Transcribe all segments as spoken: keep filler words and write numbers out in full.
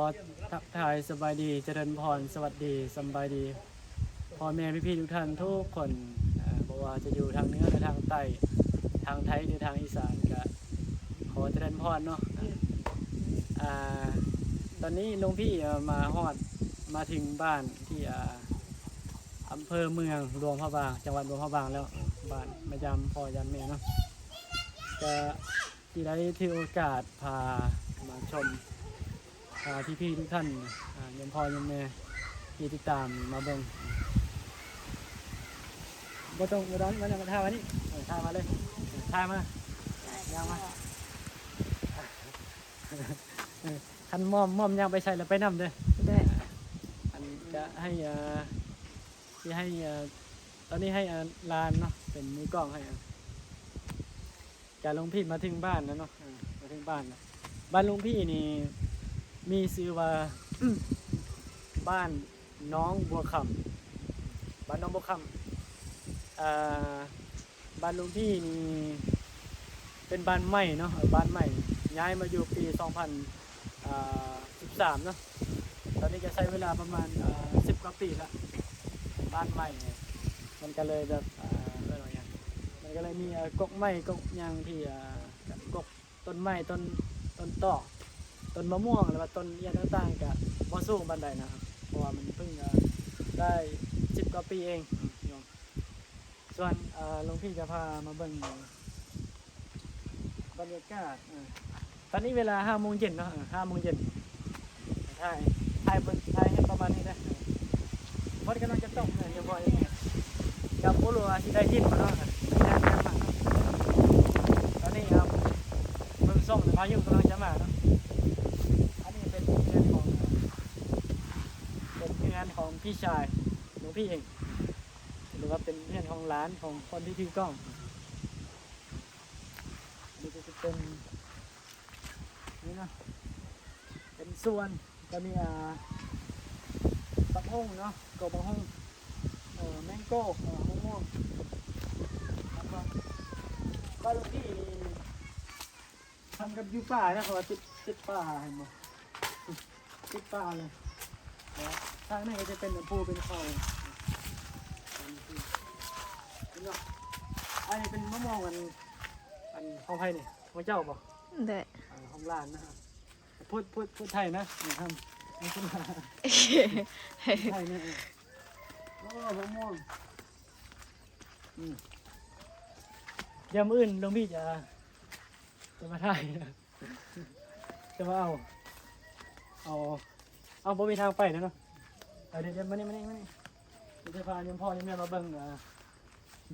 ขอทักทายสบายดี เจริญพร สวัสดี สำบายดี พ่อแม่พี่ๆทุกท่านทุกคน อ่า บ่ว่าจะอยู่ทางเหนือหรือทางใต้ ทางไทยหรือทางอีสาน ก็ขอเจริญพรเนาะ อ่า ตอนนี้หลวงพี่ เอ่อ มาฮอด มาถึงบ้านที่ อ่า อำเภอเมืองหลวงพระบาง จังหวัดหลวงพระบางแล้ว บ้านมายามพ่อยามแม่เนาะ ก็สิได้ถือโอกาสพามาชม พาพี่ๆทุกท่าน อ่า โยมพ่อโยมแม่ที่ติดตามมาเบิ่ง บ่ต้อง บ่ต้อง มา มาถ่ายมานี่ เออ ถ่ายมาเลย เออ ถ่ายมา ย่างมา เออ คันม่อม ม่อมย่างไปใส่แล้วไปนำเด้อ ได้ อันจะให้ อ่า สิให้ อ่า ตอนนี้ให้ อ่า หลานเนาะ เป็นมือกล้องให้ อ่า จากหลวงพี่มาถึงบ้านแล้วเนาะ อ่า มาถึงบ้านแล้ว บ้านหลวงพี่นี่มีชื่อว่า บ้านหนองบัวคำ บ้านหนองบัวคำ อ่า บ้านหลวงพี่นี่เป็นบ้านใหม่เนาะ เออ บ้านใหม่ ย้ายมาอยู่ปีสองพัน อ่า สิบสามเนาะ ตอนนี้ก็ใช้เวลาประมาณ อ่า สิบกว่าปีละ บ้านใหม่เนี่ย มันก็เลยแบบ อ่า เรียกว่าหยัง มันก็เลยมี เอ่อ กกไม้กกหยังที่ อ่า กกต้นไม้ ต้น ต้นตอก ต้นมะม่วง หรือว่าต้นอิหยังต่างๆ ก็บ่สูงปานใดนะครับ เพราะว่ามันเพิ่ง อ่า ได้สิบกว่าปีเอง อืม โยม ส่วน เอ่อ หลวงพี่จะพามาเบิ่งบรรยากาศ อ่า ตอนนี้เวลาห้าโมงเย็นเนาะ อ่า ห้าโมงเย็น ถ่าย ถ่ายเบิ่ง ถ่ายให้ประมาณนี้นะ อ่า ฝนกำลังจะตกนะ เดี๋ยวบ่อยากบ่ฮู้ว่าสิได้ยินบ่เนาะ อ่า ตอนนี้ครับ เบิ่งส่งพายุกำลังจะมาเนาะ อันนี้เป็นเฮือนของ เป็นเฮือนของพี่ชาย หลวงพี่เอง หรือว่าเป็นเฮือนของหลานของคนที่ถือกล้อง อันนี้ก็จะเป็น นี่เนาะ เป็นสวน ก็มี อ่า บักฮุ่งเนาะ ก็บักฮุ่ง เอ่อ แมงโก้ เอ่อ มะม่วง แล้วก็ บ้านหลวงพี่นี่ทำกับอยู่ป่านะ เขาว่าติด ติดป่า เห็นบ่ ติดป่าเลย แล้วทางนี้ก็จะเป็นภูเป็นเขา นี่เนาะ อันนี้เป็นมะม่วงอัน อันของไผนี่ ของเจ้าบ่ ได้ อ่า ของหลานนะฮะ พูด พูด พูดไทยนะ อย่าทำ ไม่พูดไทยนะ เออ โอ้ มะม่วง อืม เดี๋ยวมื้ออื่นหลวงพี่จะ จะมาถ่าย จะมาเอา เอา เอา บ่มีทางไปแล้วเนาะ เอา เดี๋ยว เดี๋ยว มานี่ มานี่ มานี่ เดี๋ยวจะพาโยมพ่อโยมแม่มาเบิ่ง อ่า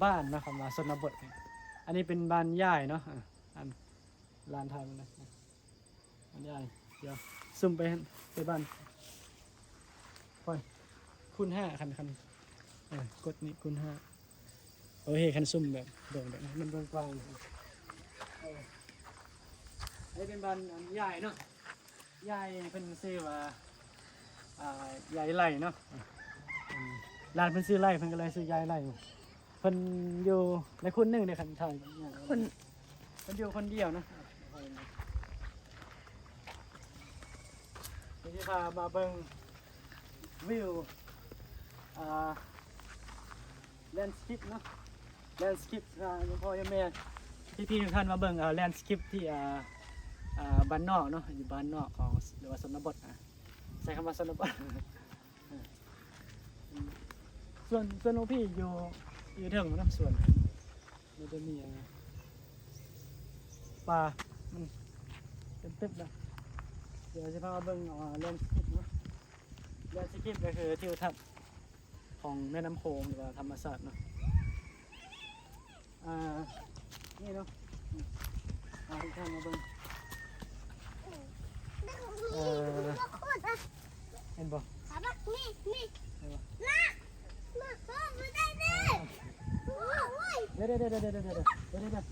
บ้านนะครับ ว่าชนบท อันนี้เป็นบ้านยายเนาะ อ่า อัน หลานถ่ายมันนะ อันนี้อะไร เดี๋ยว ซูมไปหั่น ไปบ้าน ค่อย คูณห้า คัน คัน เออ กดนี่ คูณห้า โอเค คันซูมแบบ เบิ่งแบบนี้ มันกว้างๆ เออ อันนี้เป็นบ้านอันใหญ่เนาะ ยายเพิ่นชื่อว่า อ่า ยายไล่เนาะ อืม หลานเพิ่นชื่อไล่ เพิ่นก็เลยชื่อยายไล่ เพิ่นอยู่ในคุณหนึ่งในคันไทย คน เพิ่นอยู่คนเดียวนะ เดี๋ยวสิพามาเบิ่งวิว อ่า แลนด์สเคปเนาะ แลนด์สเคป อ่า หลวงพ่อโยมแม่ พี่ๆทุกท่านมาเบิ่ง อ่า แลนด์สเคปที่ อ่า อ่า บ้านนอกเนาะ อยู่บ้านนอกของ หรือว่าชนบทนะ ใช้คำว่าชนบท ส่วน ส่วนหลวงพี่อยู่ อยู่เทิงมันนะ ส่วน มันจะมี อ่า ป่า มันเป็นตึกนะ เดี๋ยวจะพามาเบิ่ง อ่า แลนด์สเคปเนาะ แลนด์สเคปก็คือทิวทัศน์ของแม่น้ำโขง หรือว่าธรรมชาติเนาะ อ่า นี่เนาะ อ่า ทุกท่านมาเบิ่ง เอ่อ เห็นบ่ นี่ นี่ เห็นบ่ นะ มา โอ้ บ่ได้เด้ โอ้ย เดี๋ยว เดี๋ยว เดี๋ยว เดี๋ยว เดี๋ยว เดี๋ยว เดี๋ยว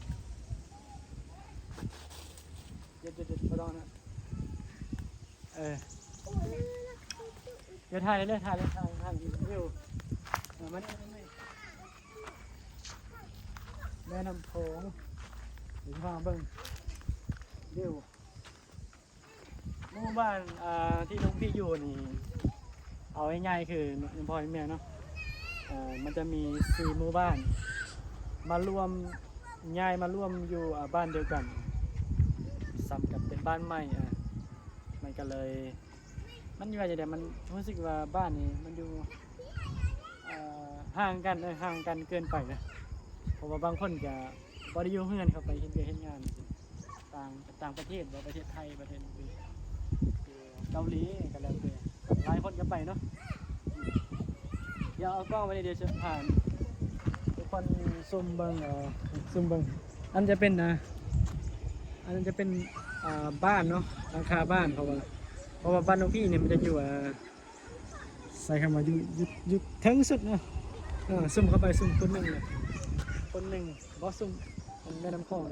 เดี๋ยว เดี๋ยว เดี๋ยว เดี๋ยว บ่ต้องนะ เออ เดี๋ยวถ่ายเลย ถ่ายเลย ถ่าย ถ่ายวิว เออ มานี่ มานี่ แม่น้ำโขง เดี๋ยวพาเบิ่งวิว หมู่บ้าน อ่า ที่หลวงพี่อยู่นี่ เอาง่ายๆคือ พ่อแม่เนาะ เอ่อ มันจะมีสี่หมู่บ้าน มารวม ย้ายมารวมอยู่ อ่า บ้านเดียวกัน ซ้ำกับเป็นบ้านใหม่ อ่า มันก็เลย มันอยู่ว่าจั่งใด มันรู้สึกว่าบ้านนี้มันอยู่ เอ่อ ห่างกัน เออ ห่างกันเกินไปนะ เพราะว่าบางคนก็บ่ได้อยู่เฮือน เขาไปเฮ็ดเวียกเฮ็ดงาน ต่าง ต่างประเทศบ่ ประเทศไทย ประเทศอื่น เกาหลีก็แล้วแต่ หลายคนก็ไปเนาะ เดี๋ยวเอากล้องไว้นี่ เดี๋ยวจะพาทุกคนซูมเบิ่ง เอ่อ ซูมเบิ่ง อันจะเป็น อ่า อันนั้นจะเป็น อ่า บ้านเนาะ หลังคาบ้าน เพราะว่า เพราะว่าบ้านหลวงพี่นี่มันจะอยู่ อ่า ใส่คำว่าอยู่ อยู่ อยู่เทิงสุดเนาะ เออ ซูมเข้าไป ซูมคนหนึ่งเลย คนหนึ่ง บ่ ซูม มันแม่น้ำโขง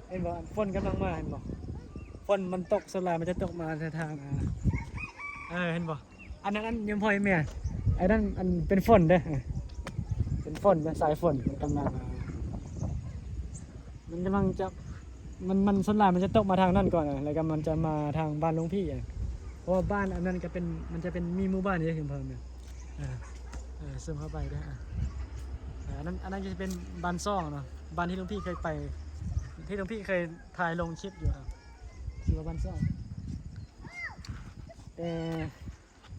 เห็นบ่ ฝนกำลังมา เห็นบ่ ฝนมันตก ส่วนหลายมันจะตกมาทาง อ่า เออ เห็นบ่ อันนั้น อันยังพลอยแม่ ไอ้นั่น อันเป็นฝนเด้อ เป็นฝนเด้อ สายฝนมันกำลัง มันกำลังจะ มัน มันส่วนหลายมันจะตกมาทางนั้นก่อนอะ แล้วก็มันจะมาทางบ้านหลวงพี่อะ เพราะว่าบ้านอันนั้นก็เป็น มันจะเป็น มีหมู่บ้านเยอะขึ้นเพิ่มเนี่ย อ่า อ่า ซูมเข้าไปด้วย อ่า อ่า อันนั้น อันนั้นจะเป็นบ้านซ่องเนาะ บ้านที่หลวงพี่เคยไป ที่หลวงพี่เคยถ่ายลงคลิปอยู่ อ่ะ ชื่อว่าบ้านซ่อง แต่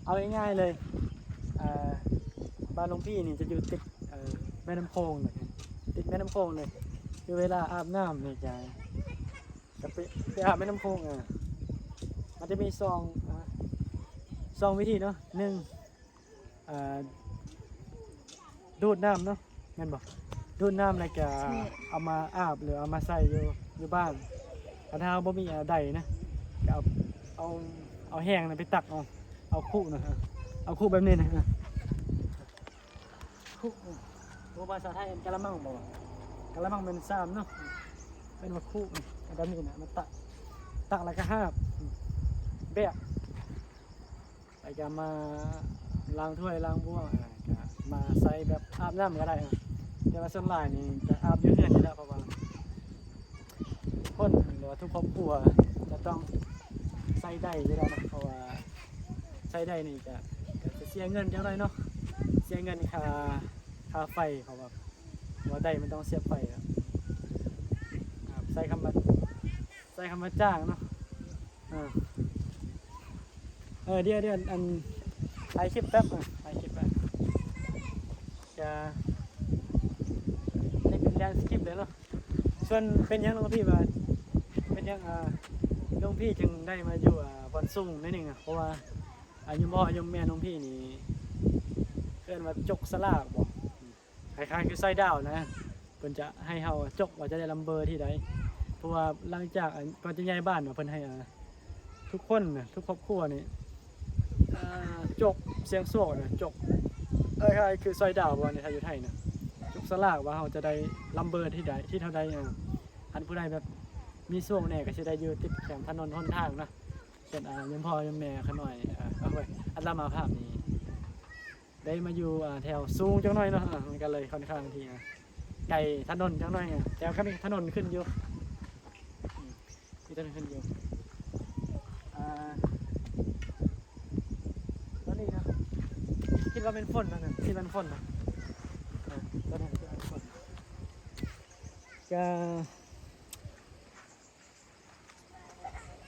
เอาง่ายๆเลย อ่า บ้านหลวงพี่นี่จะอยู่ติด เอ่อ แม่น้ำโขงเลย ติดแม่น้ำโขงเลย คือเวลาอาบน้ำนี่จะ จะไป ไปอาบแม่น้ำโขง อ่ะ มันจะมีสอง อ่า สองวิธีเนาะ หนึ่ง อ่า ดูดน้ำเนาะ แม่นบ่ ดูดน้ำแล้วก็เอามาอาบ หรือเอามาใส่อยู่ อยู่บ้าน ถ้าเราบ่มี อ่า ใดนะ ก็เอา เอา เอาแฮงนะไปตักเอา เอาคุนะ เอาคุแบบนี้นะ คุ โอ้ ภาษาไทยกะละมังบ่ กะละมังเป็นชามเนาะ เป็นว่าคุ แบบนี้นะ มาตัก ตักแล้วก็หาบ แบบ แล้วก็มาล้างถ้วยล้างบ่วง อ่า ก็มาใส่แบบอาบน้ำก็ได้ อ่ะ แต่ว่าส่วนหลายนี่จะอาบอยู่เฮือนนี่แหละ เพราะว่าทุกคน หรือว่าทุกครอบครัวจะต้องใส่ใดอยู่แล้วนะ เพราะว่าใส่ใดนี่จะ จะเสียเงินจังหน่อยเนาะ เสียเงินค่า ค่าไฟ เพราะว่า ว่าใดมันต้องเสียบไฟอะ ครับ ใส่คำว่า ใส่คำว่าจ้างเนาะ อ่า เออ เดี๋ยว เดี๋ยว อัน ถ่ายคลิปแป๊บ อ่ะ ถ่ายคลิปแป๊บ จะ นี่เป็นแดนสคริปต์เลยเนาะ ส่วนเป็นหยังหลวงพี่ว่า เป็นหยัง อ่า หลวงพี่จึงได้มาอยู่ อ่า บ่อนสูงหน่อยหนึ่งอะ เพราะว่า อายุพ่ออายุแม่หลวงพี่นี่ เอิ้นว่าจกสลากบ่ คล้ายๆคือไส้ดาวนะ เพิ่นจะให้เฮาจกว่าจะได้ลำเบอร์ที่ใด เพราะว่าหลังจาก อัน ก่อนจะย้ายบ้านเนาะ เพิ่นให้ อ่า ทุกคนนะ ทุกครอบครัวนี่ อ่า จกเสี่ยงโชคนะ จก คล้ายๆคือไส้ดาวบ่ ในไทย อยู่ไทยนะ จกสลากว่าเฮาจะได้ลำเบอร์ที่ใด ที่เท่าใด อ่า คันผู้ใดแบบมีโชคแน่ก็สิได้อยู่ติดแคมถนนหนทางนะ เช่น อ่า ยมพ่อยมแม่ขาน้อย อ่า เอาไว้ อัตมาภาพนี้ ได้มาอยู่ อ่า แถวสูงจังหน่อยเนาะ อ่า มันก็เลยค่อนข้างที่ อ่า ไกลถนนจังหน่อย อ่า แต่ก็มีถนนขึ้นอยู่ อืม มีถนนขึ้นอยู่ อ่า ตอนนี้นะ คิดว่าเป็นฝนนะนะ คิดว่าเป็นฝนนะ อ่า ตอนนี้คิดว่าเป็นฝน ก็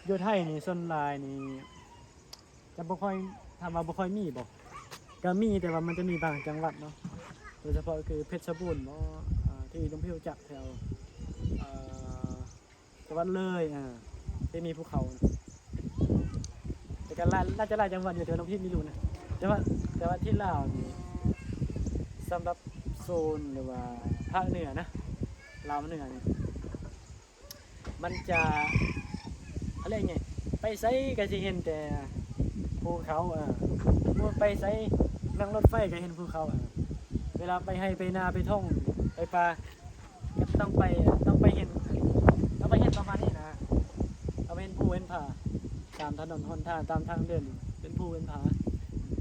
อยู่ไทยนี่ส่วนหลายนี่ จะบ่ค่อย ถามว่าบ่ค่อยมีบ่ ก็มี แต่ว่ามันจะมีบางจังหวัดเนาะ โดยเฉพาะคือเพชรบูรณ์บ่ อ่า ที่หลวงพี่รู้จักแถว เอ่อ จังหวัดเลย อ่า ที่มีภูเขานะ แต่ก็หลาย น่าจะหลายจังหวัดอยู่ แต่ว่าหลวงพี่ไม่รู้นะ แต่ว่า แต่ว่าที่ลาวนี่ สำหรับโซนหรือว่าภาคเหนือนะ ลาวเหนือนี่ มันจะ อะไรไง ไปไสก็สิเห็นแต่ภูเขา อ่า ไปไสนั่งรถไฟก็เห็นภูเขา อ่า เวลาไปไฮ่ไปนาไปท่องไปป่า ก็ต้องไป ต้องไปเห็น ต้องไปเห็นประมาณนี้นะ เอาไปเห็นภูเห็นผา ตามถนนหนทาง ตามทางเดิน เป็นภูเป็นผา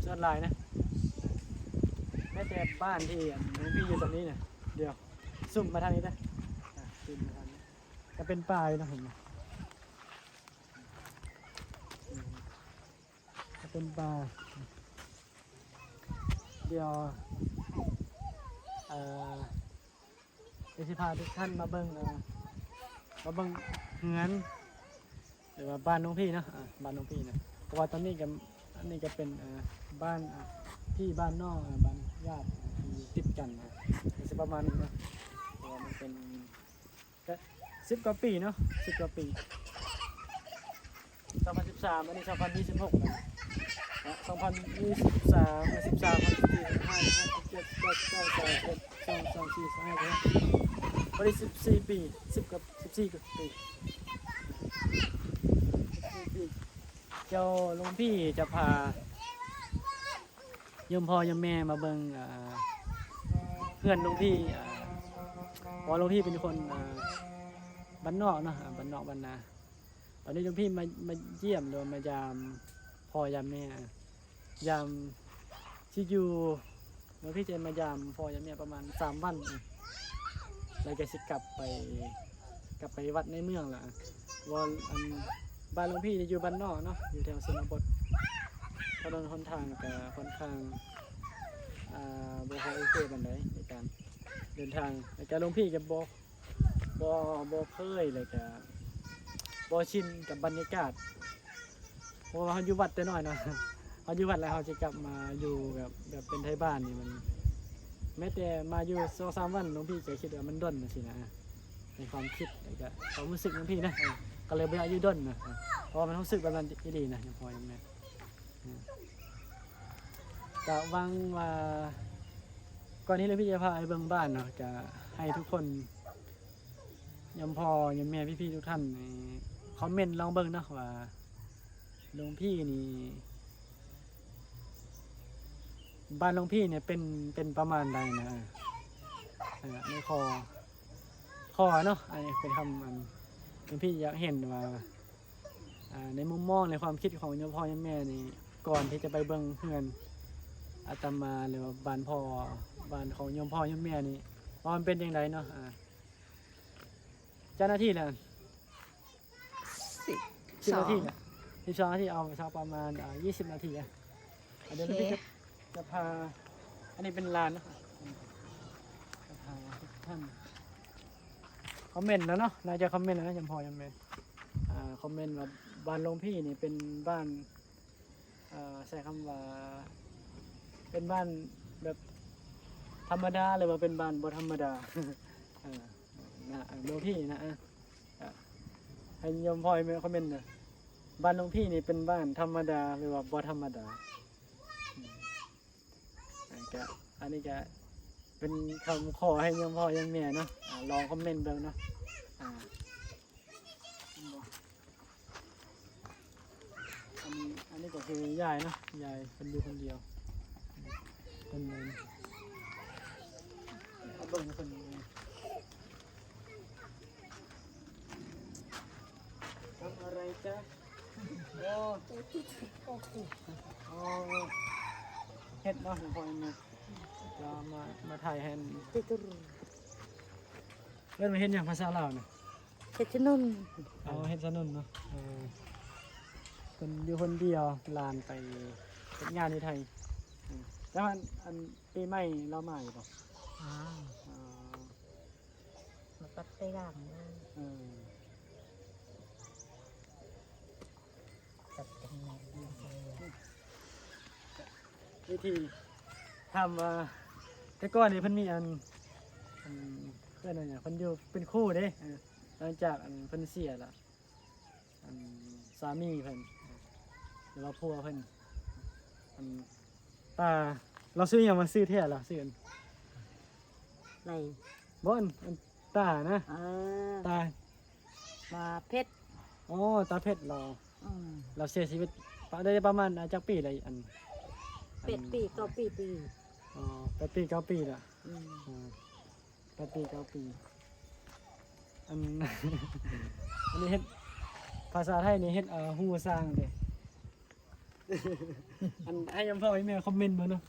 ส่วนหลายนะ แม้แต่บ้านที่ อัน หลวงพี่อยู่ตรงนี้เนี่ย เดี๋ยว ซูมมาทางนี้นะ อ่ะ ซูมมาทางนี้ จะเป็นป่าอยู่นะ เห็นไหม เ เป็นป่า เดี๋ยว เอ่อ เดี๋ยวสิพาทุกท่านมาเบิ่ง เอ่อ มาเบิ่งเฮือน หรือว่าบ้านหลวงพี่เนาะ อ่า บ้านหลวงพี่นะ เพราะว่าตอนนี้ก็ อันนี้ก็เป็น อ่า บ้าน อ่า พี่บ้านน้อง อ่า บ้านญาติ อ่า ที่ติดกันนะ ก็สิประมาณนี้เนาะ เพราะว่ามันเป็น ก็สิบกว่าปีเนาะ สิบกว่าปี สองพันสิบสาม อันนี้ สองพันยี่สิบหก แล้วนะ อ่ะ สองพันยี่สิบสาม อ่ะ สิบสาม สิบสี่ สิบห้า สิบหก สิบเจ็ด สิบแปด สิบเก้า สามสิบเอ็ด สอง สาม สี่ สิบห้า สิบหก พอดี สิบสี่ ปี สิบกับ สิบสี่ กับปี เดี๋ยวหลวงพี่จะพาโยมพ่อโยมแม่มาเบิ่ง อ่า เฮือนหลวงพี่ อ่า เพราะหลวงพี่เป็นคน อ่า บ้านนอกเนาะ อ่า บ้านนอกบ้านนา วันนี้หลวงพี่มา มาเยี่ยมหรือว่ามายามพ่อยามแม่ ยามที่อยู่ หลวงพี่จะมายามพ่อยามแม่ประมาณสามวัน แล้วก็สิกลับไป กลับไปวัดในเมืองละ ว่าอัน บ้านหลวงพี่จะอยู่บ้านนอกเนาะ อยู่แถวชนบท ถนนหนทางก็ค่อนข้าง อ่า บ่ค่อยโอเคปานใดในการเดินทาง แล้วก็หลวงพี่จะบ่ บ่ บ่เคย แล้วก็บ่ชินกับบรรยากาศ เพราะว่าเราอยู่วัดแต่น้อยเนาะ เราอยู่วัดแล้วเราจะกลับมาอยู่แบบ แบบเป็นไทบ้านนี่มัน แม้แต่มาอยู่สองสามวันหลวงพี่ก็คิดว่ามันด้นจังซี้นะ ในความคิด แล้วก็ความรู้สึกของพี่นะ เออ ก็เลยบ่อยากอยู่ด้นนะ เออ เพราะว่ามันรู้สึกแบบนั้นอีหลีนะ โยมพ่อโยมแม่ เออ ก็หวังว่า ก่อนที่หลวงพี่จะพาไปเบิ่งบ้านเนาะ ก็ให้ทุกคน โยมพ่อโยมแม่พี่ๆทุกท่านนี่คอมเมนต์ลองเบิ่งเนาะว่า หลวงพี่นี่ บ้านหลวงพี่เนี่ยเป็น เป็นประมาณใดนะ เออ เออ ในข้อ ข้อเนาะ อันนี้เป็นคำอัน หลวงพี่อยากเห็นว่า อ่า ในมุมมองในความคิดของโยมพ่อโยมแม่นี่ ก่อนที่จะไปเบิ่งเฮือนอาตมา หรือว่าบ้านพ่อ บ้านของโยมพ่อโยมแม่นี่ ว่ามันเป็นจั่งใดเนาะ อ่า เจ้าหน้าที่แหละ สิบ สิบนาที สอง แหละ สิบสองนาที เอาสักประมาณ อ่า ยี่สิบนาที อ่ะ อ่ะ เดี๋ยว โอเค พี่จะ จะพา อันนี้เป็นลานเนาะ จะพาทุกท่าน คอมเมนต์แล้วเนาะ น่าจะคอมเมนต์แล้วนะ โยมพ่อโยมแม่ อ่า คอมเมนต์ว่าบ้านหลวงพี่นี่เป็นบ้าน อ่า ใช้คำว่า เป็นบ้านแบบธรรมดา หรือว่าเป็นบ้านบ่ธรรมดา เออ นะ หลวงพี่นะ อ่ะ อ่ะ ให้โยมพ่อโยมแม่คอมเมนต์นะ บ้านหลวงพี่นี่เป็นบ้านธรรมดา หรือว่าบ่ธรรมดา อืม อ่ะ ก็ อันนี้ก็เป็นคำขอให้โยมพ่อโยมแม่เนาะ อ่ะ ลองคอมเมนต์เบิ่งเนาะ อ่ะ อันนี้ อันนี้ก็คือยายเนาะ ยายเพิ่นอยู่คนเดียว เพิ่นเลย เอาเบิ่งเพิ่น ทำอะไรจ๊ะ โอ้ โอ้ เฮ็ดเนาะ หลวงพ่อแม่ จะมา มาถ่ายให้ เอิ้นว่าเฮ็ดหยังภาษาลาวน่ะ เฮ็ดถนน อ๋อ เฮ็ดถนนเนาะ เออ เพิ่นอยู่คนเดียว หลานไปเฮ็ดงานอยู่ไทย อืม แล้วอัน อันปีใหม่ลาวมาอยู่บ่ อ้าว อ๋อ มาปัดไปล้างเลย เออ ปัดกันมา วิธีทำว่า แต่ก่อนนี่เพิ่นมีอัน อัน เพิ่นว่าหยัง เพิ่นอยู่เป็นครูเด้ เออ หลังจากอันเพิ่นเสียละ อันสามีเพิ่น หรือว่าผัวเพิ่น อันตา เราซื้อหยังมาซื้อแท้ล่ะ ซื้ออัน ไหน บ่ อัน อันตานะ เออ ตา มาเพชร อ๋อ ตาเพชรเรา อืม เราเสียชีวิตได้ประมาณ อ่า จักปีแล้ว อัน แปดปี เก้าปี ปี อ๋อ แปดปี เก้าปีละ อืม อ่า แปดปี เก้าปี อัน อันนี้เฮ็ด ภาษาไทยนี่เฮ็ด เอ่อ ฮู้สร้างเด้ อัน ให้โยมพ่อโยมแม่คอมเมนต์เบิ่งเนาะ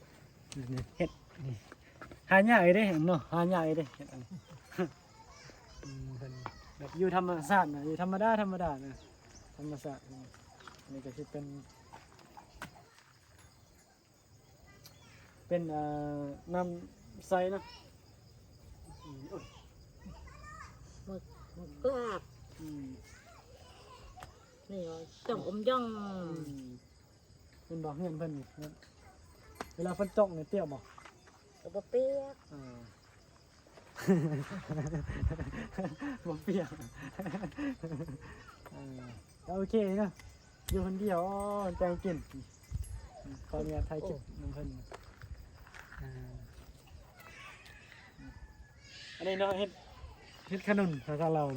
เฮ็ด หายากอยู่เด้เนาะ หายากอยู่เด้ เฮ็ดอัน อืม เพิ่นแบบอยู่ธรรมชาตินะ อยู่ธรรมดา ธรรมดานะ ธรรมชาติ อืม อันนี้ก็สิเป็น เป็นเอ่อน้ำใสเนาะ หมึกหมึกกราบ อืม นี่จ้องอมย่อง อืมเป็นบ่เฮือนเพิ่นนี่เวลาฝนตกเนี่ยเปียกบ่ ก็บ่เปียก อ่า บ่เปียกอ่าก็โอเคนะอยู่คนเดียวอ๋อแจงกินขออนุญาตถ่ายคลิปนำเพิ่นอ่าอันนี้เนาะเฮ็ดเฮ็ดขนุนภาษาลาว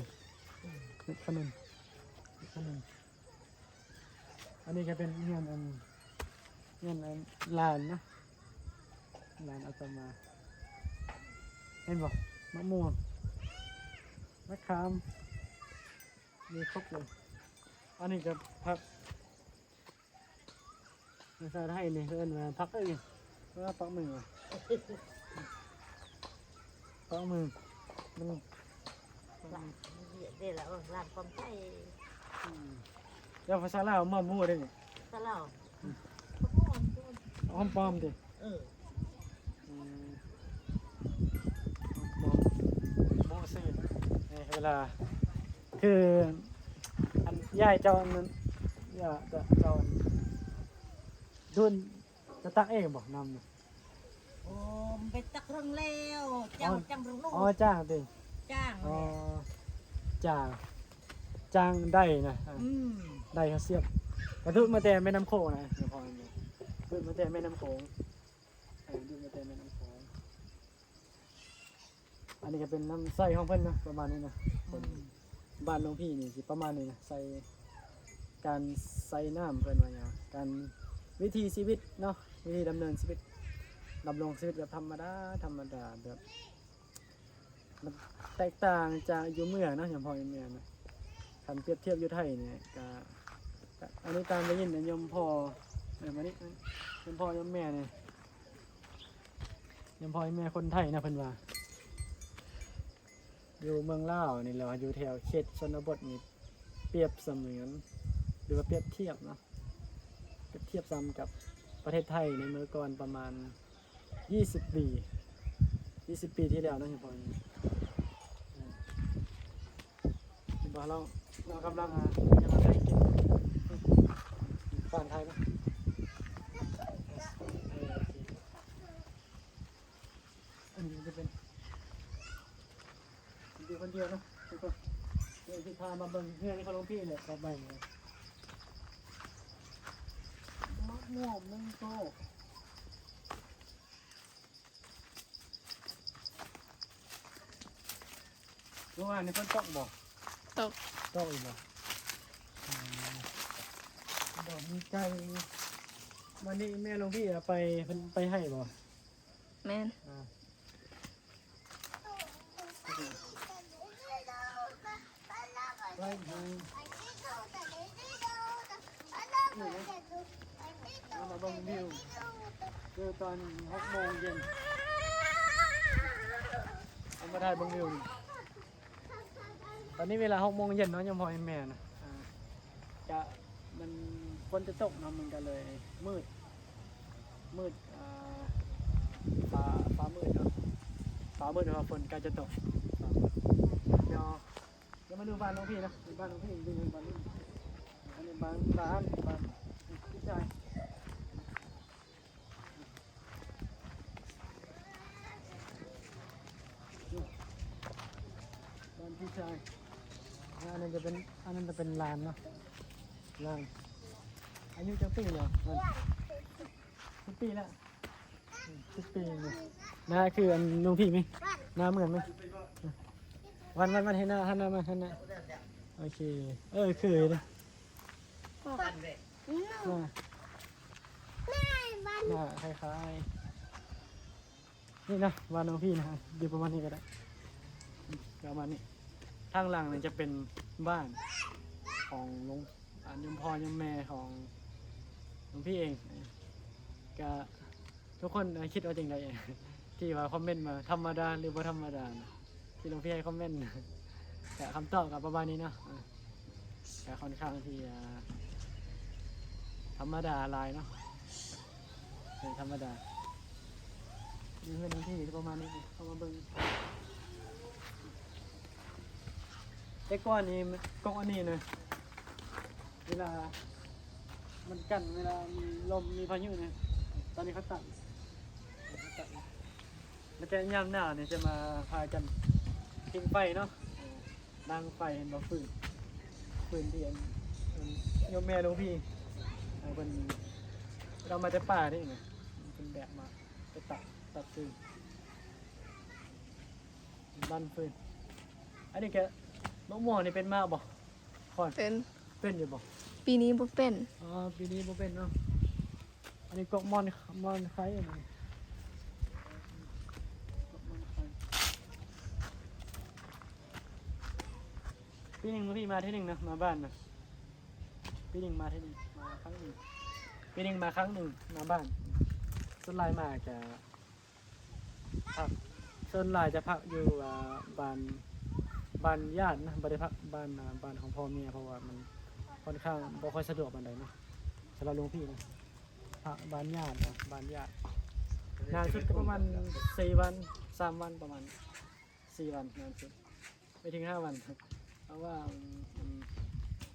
เฮ็ดขนุนเฮ็ดขนุน อันนี้ก็เป็นเฮือนอันเฮือนอันหลานนะหลานอาตมา เห็นบ่มะม่วงมะขามมีครบเลย อันนี้ก็ผักภาษาไทยนี่เอิ้นว่าผักเอ้ยว่าผักมือวะผักมือมัน เด้ละเออร้านความไทย อืมแล้วภาษาลาวมาหมู่ได้นี่ ตะลาว หอมปอมติ เออ อืมหอมปอมหอมปอมซื่อนี่เวลา คืออันยายเจ้านั้นยายเจ้าดุนจะตักเองบ่น้ำนี่ โอ้มไปตักเรื่องแล้วเจ้าจังเรื่องลูก อ๋อจ้างติ จ้าง อ๋อ เนี่ย จ้างจ้างได้นะอ่ะ อืม ได้เขาเสียบกระดูดมาแต่แม่น้ำโขงนะเดี๋ยวพอเนี่ยดูดมาแต่แม่น้ำโขงเออดูดมาแต่แม่น้ำโขงอันนี้ก็เป็นน้ำใสของเพิ่นนะประมาณนี้นะคนบ้านหลวงพี่นี่สิประมาณนี้นะใส่การใส่น้ำเพิ่นว่าอย่างการวิถีชีวิตเนาะวิธีดำเนินชีวิตดำรงชีวิตแบบธรรมดาธรรมดาแบบ มันแตกต่างจากอยู่เมืองเนาะอย่างพ่ออย่างแม่นะคันเปรียบเทียบอยู่ไทยเนี่ยก็ก็อันนี้ตามได้ยินนะโยมพ่อเออมานี่โยมพ่อโยมแม่เนี่ยโยมพ่อโยมแม่คนไทยนะเพิ่นว่า อยู่เมืองลาวนี่แหละอยู่แถวเขตชนบทนี่เปรียบเสมือนหรือว่าเปรียบเทียบเนาะเปรียบเทียบซ้ำกับประเทศไทยในเมื่อก่อนประมาณ ยี่สิบปียี่สิบปีที่แล้วนะเห็นบ่เห็นบ่เราเรากำลังอ่ะยังไงกินบ้านไทยนะเออโอเคอันนี้จะเป็นอยู่คนเดียวนะทุกคนเดี๋ยวที่พามาเบิ่งเพื่อนเขาหลวงพี่เนี่ยกลับไปเนี่ยมะม่วงหนึ่งโต เมื่อวานนี้ฝนตกบ่ ตก ตกอีกบ่อืมบ่มีไก่วันนี้แม่หลวงพี่เอาไปเพิ่นไปให้บ่ แม่น อ่าไปให้ เอามาเบิ่งวิว คือตอนหกโมงเย็น เอามาถ่ายเบิ่งวิวนี่ ตอนนี้เวลาหกโมงเย็นเนาะ ยังพอแม่นะอ่าจะมันฝนจะตกเนาะ มันก็เลยมืด มืดอ่าฟ้า ฟ้ามืดเนาะ ฟ้ามืดเพราะว่าฝนใกล้จะตก ฟ้ามืด เดี๋ยว เดี๋ยวมาดูบ้านหลวงพี่นะ บ้านหลวงพี่ ดูบ้านหลวงพี่ อันนี้บ้าน บ้าน บ้านพี่ชาย บ้านพี่ชาย อันนั้นจะเป็น อันนั้นจะเป็นหลานเนาะ หลาน อายุจักปีแล้ว มัน สิบปีแล้ว สิบปีนี่ หน้าคืออันหลวงพี่ไหม หน้าเหมือนไหม วัน วัน วัน ให้หน้า หันหน้ามา หันหน้า โอเค เออ คือเลย หน้า หน้าคล้ายๆ นี่นะ บ้านหลวงพี่นะ อยู่ประมาณนี้ก็ได้ ประมาณนี้ ทางหลังนี่จะเป็นบ้านของหลวง อ่า โยมพ่อโยมแม่ของหลวงพี่เอง ก็ทุกคนคิดว่าจังได ที่ว่าคอมเมนต์มา ธรรมดาหรือบ่ธรรมดานะ ที่หลวงพี่ให้คอมเมนต์ ก็คำตอบก็ประมาณนี้เนาะ อ่า ก็ค่อนข้างที่จะธรรมดาหลายเนาะ เป็นธรรมดา นี่เพื่อนที่ประมาณนี้เข้ามาเบิ่ง แต่ก่อนนี่กกอันนี้นะ เวลามันกันเวลามีลมมีพายุนะ ตอนนี้เขาตัด แล้วก็ยามหนาวเนี่ยจะมาพากันผิงไฟเนาะ ดังไฟเห็นบ่ ฟืน ฟืนที่อันอันโยมแม่หลวงพี่ เอาเป็น เรามาจากป่านี่ไง เป็นแบบมาไปตัดตัดฟืน ดันฟืน อันนี้แกมะม่วงนี่เป็นมาบ่ ค่อน เป็น เป็นอยู่บ่ ปีนี้บ่เป็น อ๋อ ปีนี้บ่เป็นเนาะ อันนี้กกม่อนม่อนไข่อันนี้กกม่อนไข่ ปีหนึ่งพี่มาเทื่อหนึ่งนะ มาบ้านนะ ปีหนึ่งมาเทื่อหนึ่ง มาครั้งหนึ่ง ปีหนึ่งมาครั้งหนึ่ง มาบ้าน ส่วนหลายมาจะพัก ส่วนหลายจะพักอยู่ อ่า บ้าน บ้านญาตินะ บ่ได้พักบ้าน อ่า บ้านของพ่อแม่ เพราะว่ามันค่อนข้างบ่ค่อยสะดวกปานใดเนาะ สำหรับหลวงพี่นะ พักบ้านญาตินะ บ้านญาติ นานสุดก็ประมาณสี่วัน สามวัน ประมาณสี่วัน นานสุด ไม่ถึงห้าวัน เพราะว่ามัน มัน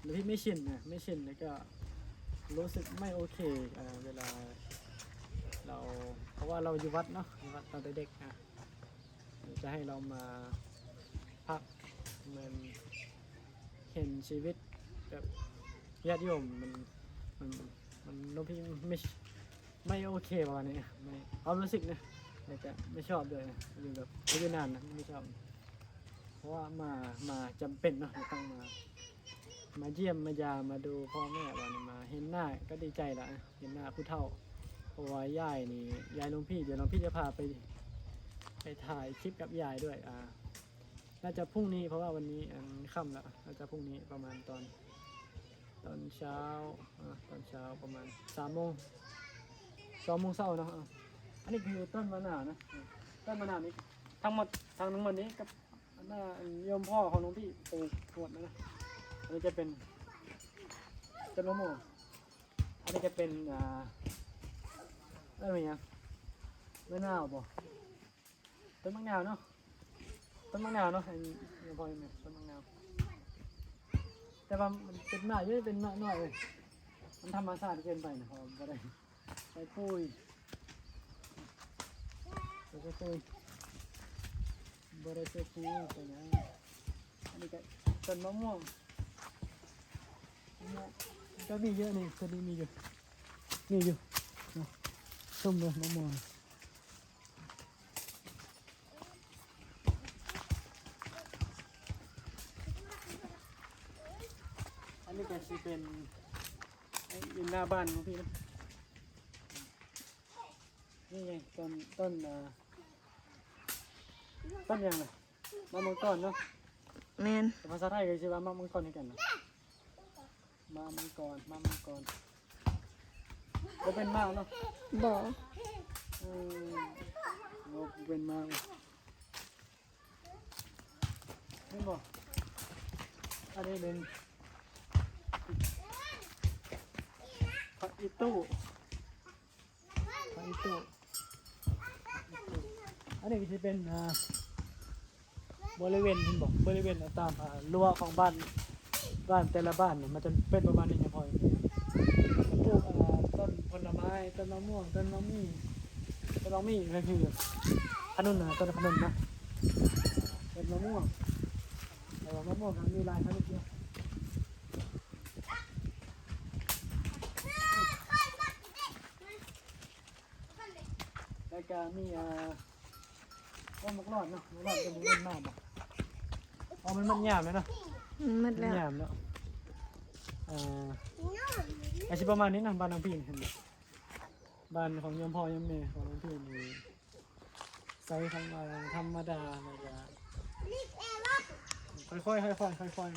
หลวงพี่ไม่ชินนะ ไม่ชิน แล้วก็รู้สึกไม่โอเค อ่า เวลาเรา เพราะว่าเราอยู่วัดเนาะ อยู่วัดตั้งแต่เด็กนะ จะให้เรามาพัก เหมือนเห็นชีวิตแบบญาติโยม มัน มัน มัน หลวงพี่ไม่ ไม่โอเคประมาณนี้ ไม่ ความรู้สึกนะ แล้วก็ไม่ชอบด้วยนะ อยู่แบบ อยู่นานนะ ไม่ชอบ เพราะว่ามา มาจำเป็นเนาะ ต้องมา มาเยี่ยม มายาม มาดูพ่อแม่ วันนี้มาเห็นหน้าก็ดีใจละ เห็นหน้าผู้เฒ่า เพราะว่ายายนี่ ยายหลวงพี่ เดี๋ยวหลวงพี่จะพาไป ไปถ่ายคลิปกับยายด้วย อ่า น่าจะพรุ่งนี้ เพราะว่าวันนี้ อัน ค่ำแล้ว น่าจะพรุ่งนี้ประมาณตอน ตอนเช้า อ่า ตอนเช้าประมาณสามโมง สองโมงเช้าเนาะ อ่า อันนี้คือต้นมะนาวนะ อ่า ต้นมะนาวนี้ ทั้งหมด ทั้งหมดนี้กับ อันน่า อันโยมพ่อของหลวงพี่ปลูกหมดแล้วนะ อันนี้จะเป็นต้นมะม่วง อันนี้จะเป็น อ่า เอ้ย อะไรนะ มะนาวบ่ ต้นมะนาวเนาะ ต้นมะนาวเนาะ ไอ้โยมพ่อโยมแม่ ต้นมะนาว แต่ว่ามันเป็นหมากอยู่ เป็นหมากน้อยเลย มันธรรมชาติเกินไปนะ เพราะว่าบ่ได้ ใส่ปุ๋ย ใส่ปุ๋ย บ่ได้ใส่ปุ๋ยไปนะ อันนี้ก็ต้นมะม่วง มะม่วงก็มีเยอะนี่ ต้นนี้มีอยู่ มีอยู่ นะ ส้มเลยมะม่วง อันนี้ก็สิเป็น ไอ้อยู่หน้าบ้านของพี่นะ นี่ไงต้น ต้น อ่า ต้นยังไง มะม่วงต้นเนาะ แม่น แต่ภาษาไทยก็สิว่ามะม่วงต้นคือกันเนาะ มะม่วงต้น มะม่วงต้น บ่เป็นมากเนาะ บ่ เออ บ่เป็นมาก เห็นบ่ อันนี้เป็น ผักอีตู้ ผักอีตู้ อันนี้ก็สิเป็น อ่า บริเวณ เห็นบ่ บริเวณตาม อ่า รั้วของบ้าน บ้านแต่ละบ้านเนี่ย มันจะเป็นประมาณนี้นะพ่อ ปลูก อ่า ต้นผลไม้ ต้นมะม่วง ต้นมะมี่ ต้นมะมี่ก็คือขนุนนะ ต้นขนุนนะ ต้นมะม่วง แต่ว่ามะม่วงมันมีหลายชนิดเยอะ แล้วก็มี อ่า ต้นหมากหลอดเนาะ หมากหลอดเป็นต้นหมากบ่ อ๋อ มัน มันหยาบเลยเนาะ อืม หมด มัน แล้ว หยาบเนาะ อ่า อาชีพประมาณนี้นะ บ้านน้องพี่เห็นบ่ บ้านของโยมพ่อโยมแม่ของน้องพี่นี่ ใส่ธรรมดา ธรรมดา แล้วก็ค่อยๆ ค่อยๆ ค่อย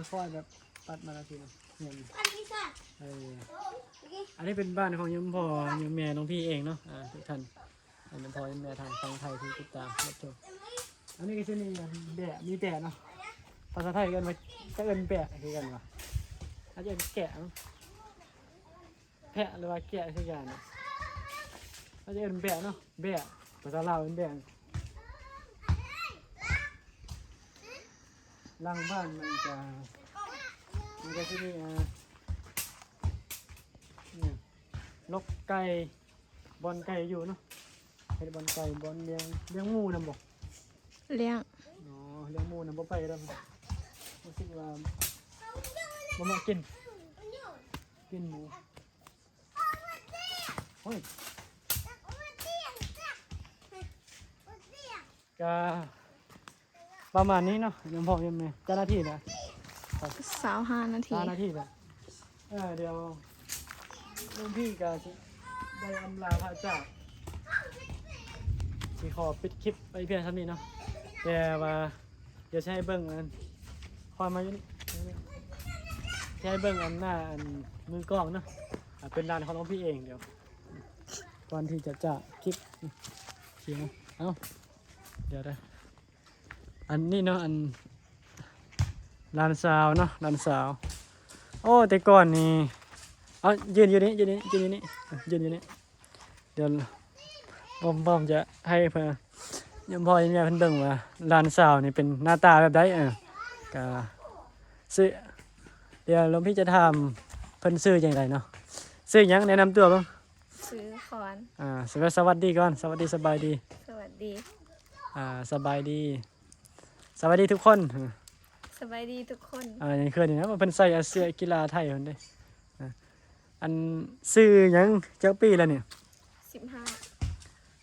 ๆ ค่อยๆ แบบตัดมานาทีนะเนี่ย เออ อันนี้เป็นบ้านของโยมพ่อโยมแม่น้องพี่เองเนาะ อ่า ทุกท่าน อันนี้พ่อแม่ทางฝั่งไทยที่ติดตามรับชม อันนี้ก็จะมีแบะ มีแบะเนาะ ภาษาไทยเอิ้นว่า จะเอิ้นแบะคือกันวะ อาจจะเอิ้นแกะเนาะ แพะหรือว่าแกะคือกันเนาะ อาจจะเอิ้นแบะเนาะ แบะ ภาษาลาวเป็นแบบ หลังบ้านมันจะ มันก็สิมี อ่า เนี่ย ลกไก่ บ่อนไก่อยู่เนาะ เฮ็ดบ่อนไก่ บ่อนเลี้ยง เลี้ยงหมูนำบ่ เลี้ยง อ๋อ เลี้ยงหมูนำบ่ไปแล้ว รู้สึกว่าบ่มักกิน กินหมู โอ้ย ก็ประมาณนี้เนาะ ยังพอยังไง เจ้าหน้าที่นะ ซาวห้านาที ซาวนาทีนะ เออ เดี๋ยวรุ่นพี่ก็สิได้อำลาพระจาก สิขอปิดคลิปไปเพียงเท่านี้เนาะ แต่ว่าเดี๋ยวสิให้เบิ่งอัน ความมาอยู่นี่ สิให้เบิ่งอันหน้าอันมือกล้องเนาะ อ่า เป็นร้านของหลวงพี่เอง เดี๋ยว ก่อนที่จะจากคลิป โอเคนะ เอ้า เดี๋ยวนะ อันนี้เนาะ อัน หลานสาวเนาะ หลานสาว โอ้ แต่ก่อนนี่ เอา ยืนอยู่นี่ ยืนนี่ ยืนอยู่นี่ ยืนอยู่นี่ เดี๋ยว บอม บอมจะให้เพิ่น ยมพ่อยมแม่เพิ่นเบิ่งว่า หลานสาวนี่เป็นหน้าตาแบบใด เออ ก็ ชื่อ เดี๋ยวหลวงพี่จะถามเพิ่นชื่อจั่งใดเนาะ ชื่อหยัง แนะนำตัวเบิ่ง ชื่อขวัญ อ่า สวัส สวัสดีก่อน สวัสดี สบายดี สวัสดี อ่า สบายดี สวัสดีทุกคน สบายดีทุกคน อ่า ยังเคยนี่นะ ว่าเพิ่นใส่เสื้อกีฬาไทยเพิ่นเด้ อ่า อันชื่อหยัง จักปีแล้วนี่ สิบห้า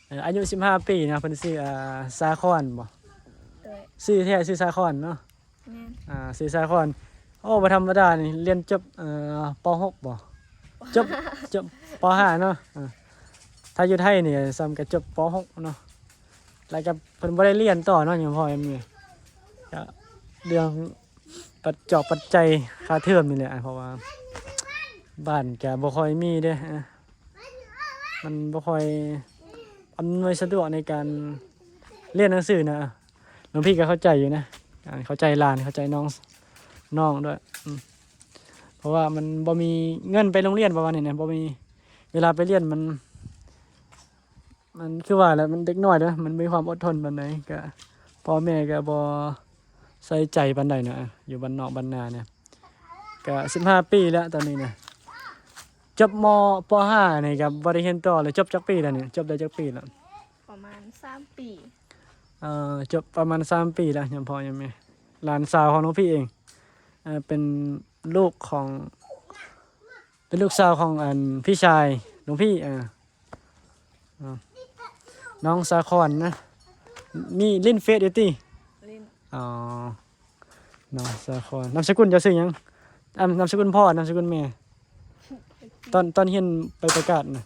เอ่อ อายุสิบห้าปีนะ เพิ่นชื่อ อ่า สาครบ่ โดย ชื่อแท้ชื่อสาครเนาะ แม่น อ่า ชื่อสาคร โอ้ บ่ธรรมดานี่ เรียนจบ เอ่อ ป.หก บ่ จบ จบ ป.ห้า เนาะ อ่า ถ้าอยู่ไทยนี่ส่ำกับจบ ป.หก เนาะ แล้วก็เพิ่นบ่ได้เรียนต่อเนาะ ยังพอมี ก็เรื่องปัจจอบปัจจัยค่าเทอมนี่แหละ เพราะว่าบ้านก็บ่ค่อยมีเด้ อ่า มันบ่ค่อยอำนวยสะดวกในการเรียนหนังสือนะ หลวงพี่ก็เข้าใจอยู่นะ อ่า เข้าใจหลาน เข้าใจน้อง น้องด้วย อืม เพราะว่ามันบ่มีเงินไปโรงเรียนประมาณนี้นะ บ่มีเวลาไปเรียน มัน มันคือว่าแหละ มันเด็กน้อยเด้อ มันบ่มีความอดทนปานใด ก็พ่อแม่ก็บ่ใส่ใจปานใดนะ อยู่บ้านนอกบ้านนาเนี่ย ก็สิบห้าปีแล้วตอนนี้นะ จบ ม.ป.ห้า นี่ก็บ่ได้เรียนต่อเลย จบจักปีแล้วนี่ จบได้จักปีแล้ว ประมาณสามปี เอ่อ จบประมาณสามปีแล้ว ยังพอยังมี หลานสาวของหลวงพี่เอง เอ่อ เป็นลูกของ เป็นลูกสาวของอันพี่ชายหลวงพี่ เอ่อ อ่า น้องสาครนะ มีเล่นเฟซอยู่ติ เล่น อ๋อ น้องสาคร นามสกุลเจ้าชื่อหยัง อ่า นามสกุลพ่อ นามสกุลแม่ ตอน ตอนเรียนไปประกาศนะ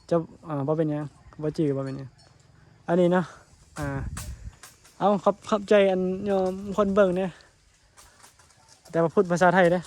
เจ้า อ่า บ่เป็นหยัง บ่จื่อ บ่เป็นหยัง อันนี้เนาะ อ่า เอา ขอบ ขอบใจอันโยมคนเบิ่งเนี่ย แต่ว่าพูดภาษาไทยเด้อ